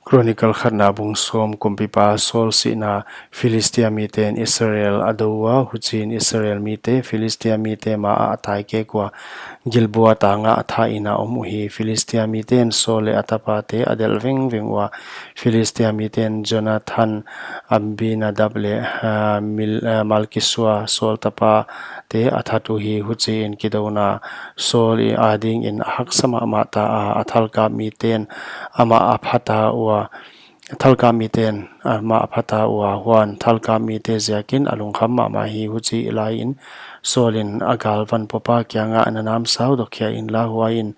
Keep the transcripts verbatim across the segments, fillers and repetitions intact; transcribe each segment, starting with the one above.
Chronicle khatna bung sawm. Kumpipa Saul sihna. Philistia miten Israel a dou ua, huchiin Israel mite Philistia mite maah a taikek ua, Gilboa tangah a thah in a om uhi. Philistia miten Saul leh a tapate a delh vengveng ua, Philistia miten Jonathan, Abinadab leh, ah, Mil-, ah, Malkisua, Saul tapate a that uhi. Huchiin kidouna Saul adingin a haksa mahmah ta a, a thalkap miten amah a phata ua, thalkap miten amah a phata ua, huan thalkap mite ziakin a lungkham mahmah hi. Huchi laiin Saulin a galvan pupa kiangah, Na namsau dok khia inla, huaiin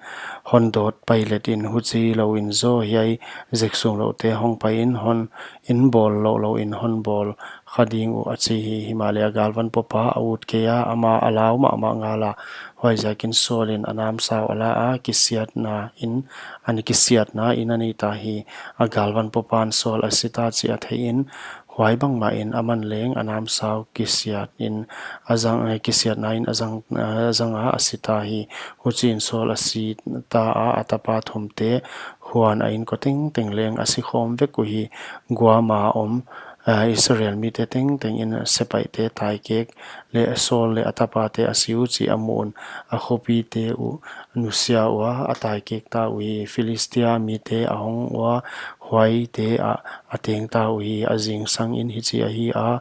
hon dawt pai letin, huchi louin zaw hiai zek sung louhte hong paiin, hon in bawl louh louhin hon bawl kha ding uh, a chi hi. Himahleh a galvan pupa a ut kei a, amah a lau mahmah ngala. Huaiziakin Saulin a namsau a la a, kisiatna in, a ni kisiatna in a nei ta hi. A galvan pupan Saul a sita chih a theihin, huai bangmahin aman leng a namsau kisiat in a zang, eh, kisiatna in a zang, eh, zanga a sita hi. Huchiin Saul a sita a, a tapa thumte, huan a inkote tengteng leng a sikhawm vek uhi. Guama om, eh, Israel mite tengtengin sepaihte taikek leh Saul leh a tapate a si uh chih a muh un, a khopite uh nusia ua, a taikek ta uhi. Philistia mite a hong ua, huaite ah a teng ta uhi. A zingsangin hichi ahi a,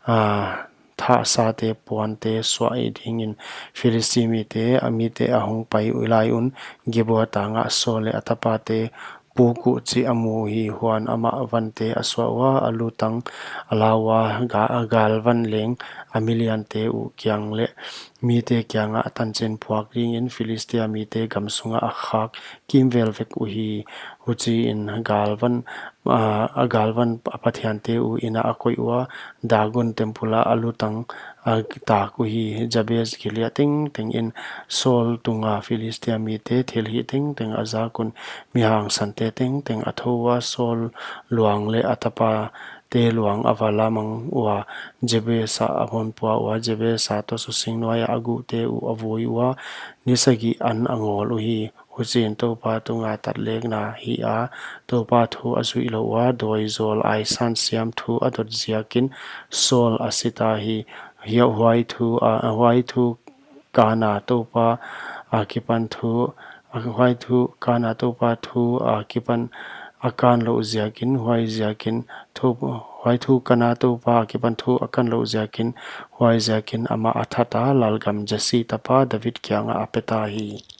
ah, thahsate puante suah dingin Philistia mite, a mite a hong pai uh laiun, Gilboa tangah Saul leh a tapate puk uh chih a mu uhi. Huan amah vante a suah ua, a lutang a la ua, ga-, a galvan leng a miliante uh kiang leh mite kiangah a tanchin phuak dingin Philistia mite gam sungah a khak kimvel vek uhi. Huchiin galvan, ah, a galvan a pathiante uh inn ah a koih ua, Dagon temple ah a lutang a tak uhi. Jabes Gilead tengtengin Saul tunga Philistia mite thilhih tengteng a zak un, mi hangsante tengteng a thou ua, Saul luang leh a tapate luang a va lamang ua, Jabes ah a hon pua ua, Jabes a tosaw sing nuaiah a guhte uh a vui ua, ni sagih an a ngawl uhi. Huchiin Toupa tunga tatlekna hih a, Toupa thu a zuih louh ua, dawi zawl aisan siam thu a dot ziakin Saul a sita hi. Hiah huai thu a, huai thu kana Toupa akipan thu, huai thu kana Toupa thu akipan a kan louh ziakin, huaiziakin thu, huai thu kana Toupa akipan thu a kan louh ziakin, huaiziakin amah a thata, lalgam Jesse tapa David kiangah a peta hi.